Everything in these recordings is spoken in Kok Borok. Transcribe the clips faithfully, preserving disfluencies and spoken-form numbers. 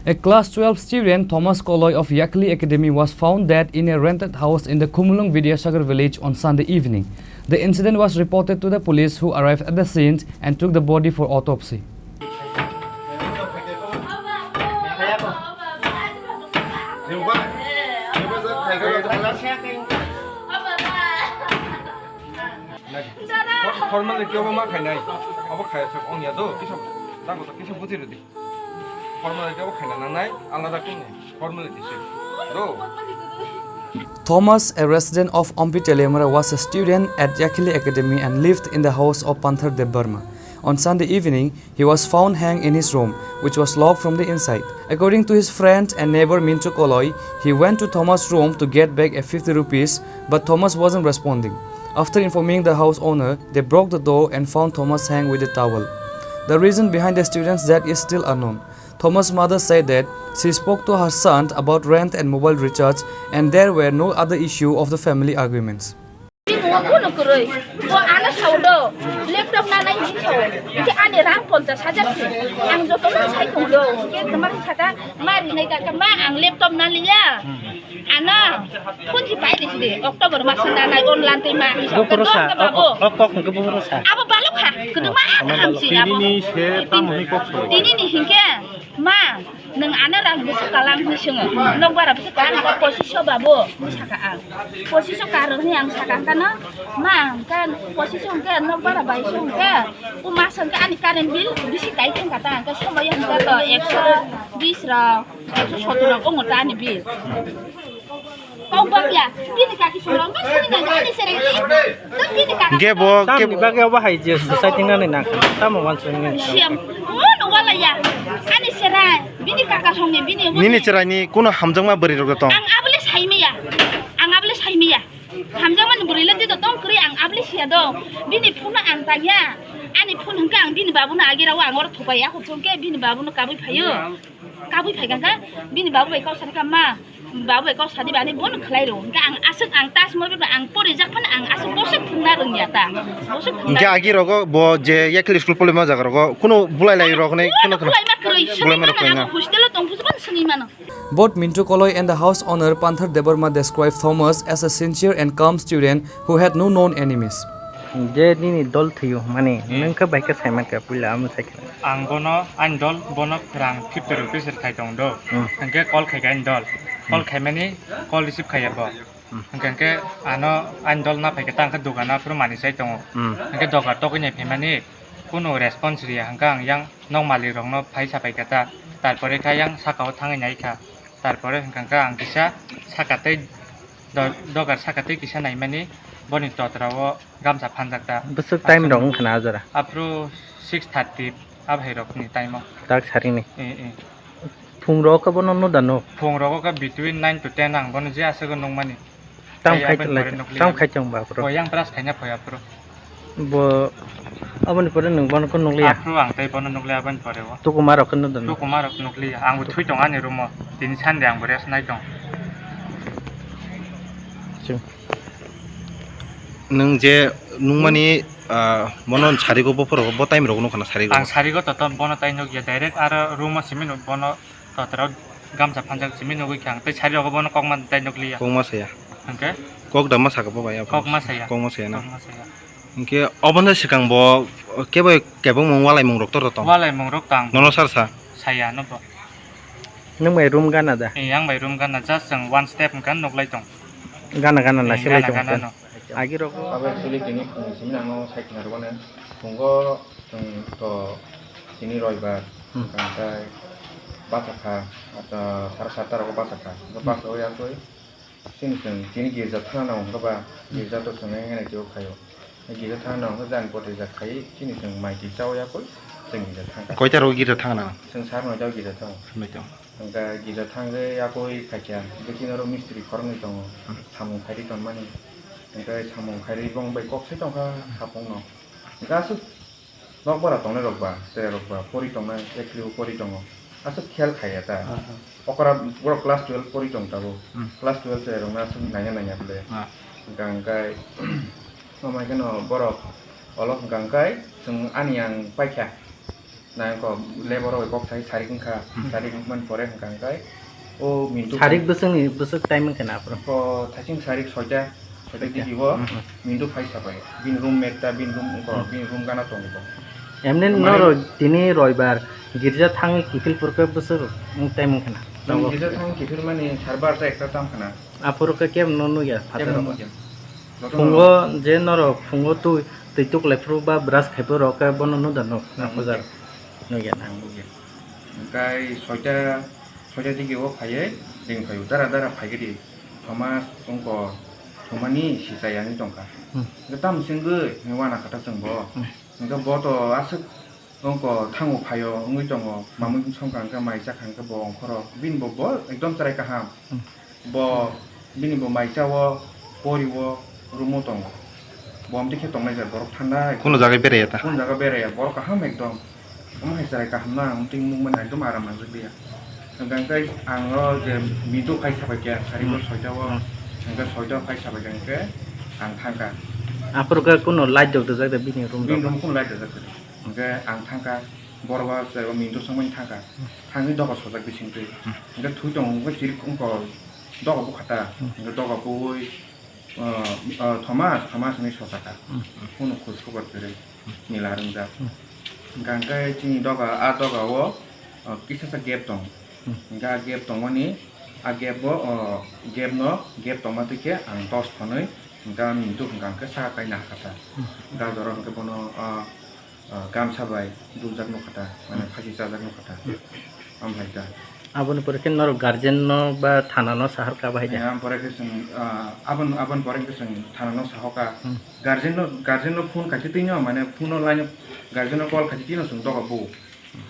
A class twelve student, Thomas Koloi of Yakli Academy, was found dead in a rented house in the Khumulwng Vidyasagar village on Sunday evening. The incident was reported to the police, who arrived at the scene and took the body for autopsy. Formality obo ma khainai. Obo khaya se ongya do, kisa, dago to kisa buji rwdi. Formality obo khaina nangnai, alada kunu formality se. Do. Thomas, a resident of Ompi Teliamura, was a student at Yakhili Academy and lived in the house of Panthar Debbarma. On Sunday evening, he was found hanged in his room, which was locked from the inside. According to his friend and neighbor Mintu Koloi, he went to Thomas' room to get back a fifty rupees, but Thomas wasn't responding. After informing the house owner, they broke the door and found Thomas hanged with a towel. The reason behind the student's death is still unknown. Thomas' mother said that she spoke to her son about rent and mobile recharge, and there were no other issue of the family arguments. Tini bo kuno kwrwi. Bo ano sao do. Laptop nanai hinwi sao. Khe ani rang ponchash hajar se. Ang jotono sai tong do. Khe kwmani saka ma rinai da khe, "Ma, ang laptop naliya." Ano phone si pai de si de. October mas nanai online tei ma. Bo poro sa, Dong ka ok, babo. Ok, ok, hwnkhe bo poro sa. Abo balok kha. Kwdwma Oh, kaham si abo. Tini ni se tamo ni kok so. Tini ni hinkhe ma. Nwng ano rang bwswk kalang hwnwi swngo. Nokbar bwswk kalang hwnkhe pochisho babo hwnwi saka ang. Pochisho karwi hwnwi ang saka hwnkhe no, ma hwnkhe pochisho hwnkhe nokbar bai se hwnkhe o mas hwnkhe ani current bill bisi kai thangkha ta hwnkhe somoyo hwnkhe to ekso bis rok, ekso sottor rok wngo ta ani bill. Kok bakya, bini kaki song rok, ma sini nang, ani sereng ni. Tang bini kaka. Ge bo, ge Tamni bo. Bagwi obo hai je suicide hingnani nang, tamo wansukni. Siam, mo no wala ya. Ani sereng, bini kaka song ni, bini obo Nini ni. Chwraini kuno hamjakma bwrwi rok tong. Ang abole sai maya. Ang abole sai maya. Hamjakmani bwrwi le tito tong kwrwi, ang abole siya do. Bini phone ang tangya. Ani phone hwnkhe ang bini babuno agi rao ang oro thupai ya, hwnkhe bini babuno kabui phaio. Kabui phai kha, bini babu bai kok sari kha, "Ma, babu bai kok sadi bani bono khlai rw." Hwnkhe ang aswk, ang tas mo beba ang pori jak phano ang aswk boswk thwngna rwngya ta. Boswk thwngna Hwnkhe agi rogo bo je Yakhli school polima jaga rogo kuno bulai lai rok nai kuno kuno. Bulai ma kwrwi, bulai ma rok kwrwi na. Hostel o tong phusukha swngwi mano. Both Mintu Koloi and the house owner Panthar Debbarma described Thomas as a sincere and calm student who had no known enemies. Je nini dol thwiyo hwnmani, Hmm. nwng khe bai khe saiman kha, puila amo sai khe. Ang bono, ani dol bono rang fifty rupees rwkhai tong do. Hmm. Hwnkhe call khai kha ani dol. Call Hmm. khaimani call receive khaiya bo. Hmm. Hwnkhe ano ani dol na phai khe ta hwnkhe dogano aphuru manwi chai tongo. Hmm. Hwnkhe doga togwi nai phaimani kuno response riya, hwnkhe ang yang nok malik rokno phai sapai kha ta. Tarpore kha yang sakao thangwi nai kha. Tarpore hwnkha khe ang kisa saka tei do-, dogar saka tei kisa naimani boni totra o gamsa phanjak ta. Bwswk time rok wngkha na a jora? Aphuru six thirty a bhai rokni time o. Tak sarini. Eh, eh. Phung rok khe bono nuda nuk? Phung rogo khe between nine to ten ang bono je aswk nukmani. Tam Tei khai aboni tong lai pore kha, nukliya. Tam khai tong ba, bro. Bo yang brush khaina phoya, bro. Bo aboni pore nwng bono khe nukliya? Aphuru ang tei bono nukliya aboni pore o. Tukuma rok khe nukdon? Tukuma rok nukliya. Ang bo thui tong ani room o. Tini Sunday ang bo rest nai tong. Chwng. Nwng je nukmani, ah, bono sarigo bophoro bo time rok nukha na sarigo? Ang sarigo to ton bono tai nukya, direct aro room o simi nuk bono. Totra o gamsa phanjak simi nugwi kha ang, tei sari rogo bono kokma tai nukliya. Kokma saya. Hwnkhe? Kok da ma saka bo bai abo? Kokma saya. Kokma saya na? Kokma saya. Hwnkhe obono swkang bo kebo kebengmung walaimung rok tor tong? Walaimung rok tang. Nono sar sa? Saya no bo. Nwng bai room gana da? Eh, ang bai room gana, just chwng one step hwnkhe nuklai tong. Gana gana na Eh, silai gana tong gana khe. No. Agi rogo. Abo actually tini phung simi nang no sai khna rwmani. Phungo chwng to tini roibar. Hmm. Hwnkhe bachakha, ah, sara satta rogo bachakha. Hwnkhe bachao yakwi chini chwng tini girja thana nango hwnkhe ba, girja to chwng wngya nai twibo khaio. Girja thana nango hwnkhe jani pore jak khai chini chwng mai twi chao yakwi chwng girja thangkha. Koita rogo girja thangna? Chwng sar noita o girja thango. Sar noita o. Hwnkhe girja thangwi yakwi phaikha, bwswk oro mistri khoroknwi tongo, Hmm. samung khairwi tonmani. Hwnkhe samung khairwi bong bai kok sai tongkha, hapungno. Hwnkhe aswk Nokbar tongnai rok ba, chwrai rok ba, pori tongnai, eklibo pori tongo. Aswk khel khaiya ta. Ah, ah. Okra borok class twelve pori tong tabuk. Hmm. Class twelve chwrai rokno aswk naiya naiya bwle. Ah. Hwnkha hwnkhe, omo hai kheno borok olok hwnkha hwnkhe, chwng ani yang paikha. Nang ko labor rok kok sai sarik wngkha, hmm, sarik wngmani pore hwnkha hwnkhe o Mintu Sarik bwswkni bwswk time wngkha na aphuru? Ko thaching sarik soita, soita Soita. Digi o, hmm, hmm, Mintu phai sabai. Bini room mate ta, bini room wngkha, hmm, bini room gana tongo. Emni mane norok tini roibar girja thangwi kiphil purkhe bwswk time wngkha na? Nang girja thang kiphil mani sar barta ekta tam khana. Aphuru khe kebo no nukya phataro. Kebo no nukya. Jotono phungo je norok phungo twi, twi tuklai phuru ba brush khai phuru rok khe bono nukya no, nang puja nukya. Nukya na. Nang nukya. Hwnkhe soita, soita digi o phaiwi ring phaio. Dara dara phaikhe di. Thomas wngkha thumani sisa yani tongkha. Hmm. Hwnkhe tamo chwngwi wana kha ta chwngbo. Hmm. Hwnkhe bo to aswk Wngkha thango phaio wngwi tongo, mamwi songkha hwnkhe mai chakha hwnkhe bo ongkhoro. Bini bo, bo ekdom chwrai kaham. Hmm. Bo bini bo mai chao, porio, room-o tongo. Bo amtwi khe tongnai jat borok thanda. Kuno jaga beraiya ta? Kuno jaga beraiya, borok kaham ekdom. Omo hai chwrai kaham na, amtwi nukmani ekdom aram nangjak liya. Hwnkhe ang o je Mintu phai sabaikha, sari bo, hmm, soita o, hmm, hwnkhe soita phai sabaikha hwnkhe ang thangkha. Aphuru khe kuno light rok rijak de bini room rok? Bini room kuno light rijak de. Hwnkhe ang thangkha, borok ba chwrai o Mintu songmani thangkha. Hmm. Thangwi doga sojak bisingtwi. Hmm. Hwnkhe thwi tongo, hwnkhe chirik wngkha doga bukha ta. Hmm. Hwnkhe doga buwi, uh, uh, Thomas, Thomas hinwi sojak kha. Hmm. Phunuk khus khobor kwrwi, hmm, nila rwngjak. Hmm. Hwnkhe ang khe chini doga, a doga o, uh, kisa sa gap tongo. Hmm. Hwnkhe a gap tongmani, a gap bo, uh, gap no, gap tongma twi khe ang dos thonwi, hwnkhe a Mintu hwnkhe ang khe saka kai nahar kha ta. Hmm. Hwnkhe a jora hwnkhe bono, uh, Ah, gamsa bai duljak nukha ta, mane, hmm, phachi chajak nukha ta. Hmm. Omo hai ta. Aboni pore khe norok guardian no ba thana no sahar kha bahai da? Eh, aboni pore khe chwng, ah, abon-, aboni pore khe chwng thana no sahoka. Hmm. Guardian no, guardian no phone khaitwi twi no, mane, phone no line, guardian no call khaitwi twi no chwng doga bu.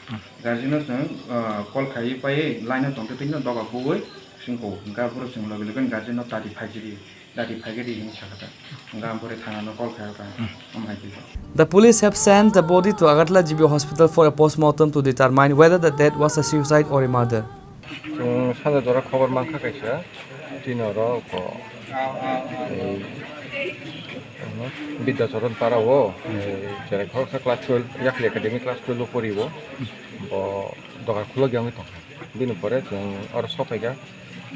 Hmm. Guardian no chwng, ah, call khaiwi paiwi line no tongtwi twi no doga buwi chwng ko. Hwnkhe aboro chwng logi logi guardian no tati phaijili. Dati phaikhe di hinwi sakha ta. Hwnkhe ang pore thana no call khaikha. Hmm. Omo hai khe. The police have sent the body to Agartala G B hospital for a postmortem to determine whether the death was a suicide or a murder. Chwng sanja jora khobor mankha kaisa, tini oro ko, ei, ano, Bidyacharan para o, ei, cherai khoroksa class twelve, Yakhli Academy class twelve o pori o, bo dogar khulok ya wngwi tongkha. Bini pore chwng oro sokphaikha,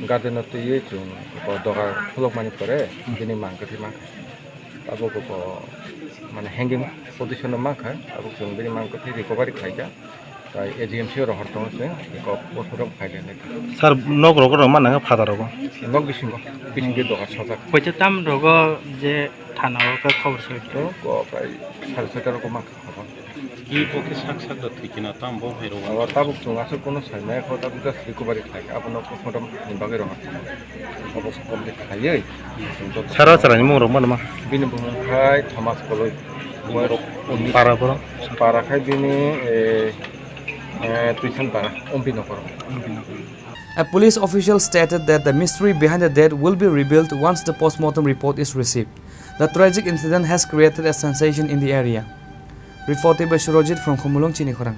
guardian no twiwi chwng bo doga khulukmani pore bini mang kwthwi mankha. Abo bo mane hanging position o mankha, abo chwng bini mang kwthwi recovery khlaikha. Tai A G M C o rohor tongo chwng, eko postmortem khailai nai. Sir, nok rok rok mana nang phataro bo? Nok bisingo, bisingtwi doga sojak. Koita tam rogo je thana o khe khobor soi? To ko prai sare soita rogo mankha. Ki bo khe sak sak da thwi khe na, tam bo hai rw. Abo tabuk chwng aswk kuno sai maya kho, tabuk just recovery khlai kha, abono postmortem ni bagwi rw. Obo complete khlaiwi chwng joto. Sara sara ni mung rok mano ma? Bini bumung khai Thomas Koloi. Bini rok para boro? Para khai bini, eh, eh, Tuisan para, Ompi Nokoro. A police official stated that the mystery behind the death will be revealed once the postmortem report is received. The tragic incident has created a sensation in the area. Reported by Surojit from Khumulwng, Chini Khorang.